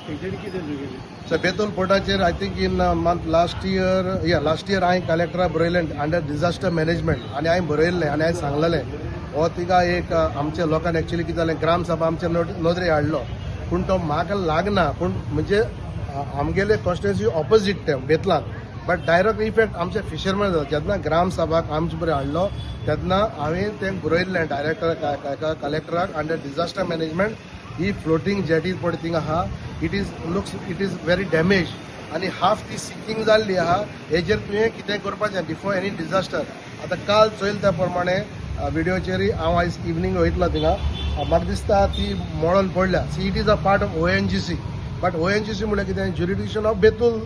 तेजेर कितें तुगेलें? सो बेतूल पोर्टाचेर I think in month last year, या लास्ट इयर हांवें कलेक्टराक बरयलें अंडर डिझास्टर मॅनेजमेंट आनी हांवें बरयल्लें आनी हांवें सांगलेलें हो तिका एक आमच्या लोकांक एक्चुली कितें जालें, ग्रामसभा आमच्या नदरे हाडलो पूण तो म्हाका लागना, पूण म्हणजे आमगेले कॉन्स्टिट्युएन्सी ऑपोजीट तें बेतलान, बट डायरेक्ट इफेक्ट आमच्या फिशरमॅन जाता. जेन्ना ग्रामसभाक आमचे बरें हाडलो तेन्ना हांवें तें बरयल्लें डायरेक्टर कलेक्टराक अंडर डिझास्टर मॅनेजमेंट, ही फ्लोटींग जेटी पळय थिंगा आहा, it is looks it is very damage आनी हाफ ती सिंकींग जाल्ली आहा. हेजेर तुवें कितें करपाचें बिफोर एनी डिझास्टर. आतां काल चोयल त्या प्रमाणे विडियोचेरय हांव आयज इवनींग वयतलो थिंगा. म्हाका दिसता ती मोडोन पडल्या. See, it is a part of ONGC, but ONGC म्हणल्यार कितें, ज्युरिडिक्शन ऑफ बेतूल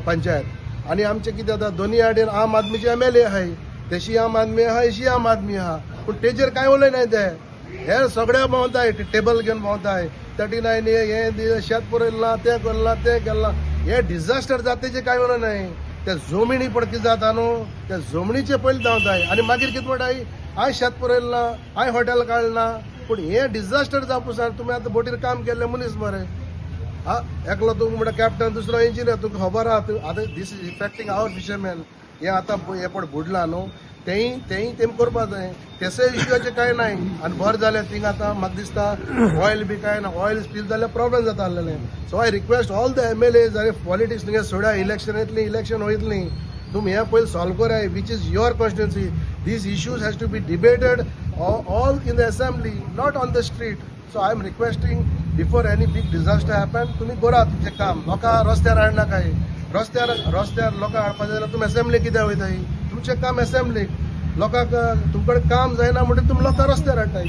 पंचायत. आनी आमचें कितें जाता, दोनी आडेन आम आदमीचे एमएलए आहाय, तेशी आम आदमी आहा, हेशी आम आदमी आहा, पूण तेजेर कांय उलयनाय ते. हे सगळे भोंवताय, टेबल घेवन भोंवताय, 39 हे शेत पुरयलां, तें करलां, तें केलां. हे डिझास्टर जाता तेजेर कांय उलयनाय. ते जमिनी पळय कितें जाता न्हू, ते जमनीचे पयलीं धांवताय आनी मागीर कितें म्हणटाय, हांवें शेत पुरयलें ना, हांवें हॉटेल काडलें ना. पूण हे डिझास्टर जावपा सार तुमी आतां बोटीर काम केल्ले मनीस मरे, हा एकलो तूं म्हणटा कॅप्टन, दुसरो इंजिनियर, तुका खबर आहा. तूं आतां this is affecting our fisherman. हे आतां हे पळय बुडलां न्हू, तेंय तेंय तेम करपा जाय. तेसे इश्यूचे कांय नाय आनी बरें जालें थिंगा आतां म्हाका दिसता ऑयल बी कांय ना, ऑयल स्पील जाल्यार प्रॉब्लम जाता आसलेलें. So I request all the MLAs, आरे पॉलिटिक्स तुगे सोडा, इलेक्शन येतलीं, इलेक्शन वयतलीं, तुमी हें पयलीं सॉल्व कराय, which is your constituency. These issues has to be debated all in the assembly, not on the street. So I am requesting, before any big disaster happen, तुमी करात तुमचें काम. लोकां रस्त्यार हाडनाकाय. रस्त्यार रस्त्यार लोकांक हाडपाचें जाल्यार तुमी असेंब्ली कित्याक वयताय? तुमचें काम असेंब्लीक, लोकांक तुमकडे काम जायना म्हणटकीर तुमी लोकांक रस्त्यार हाडटाय.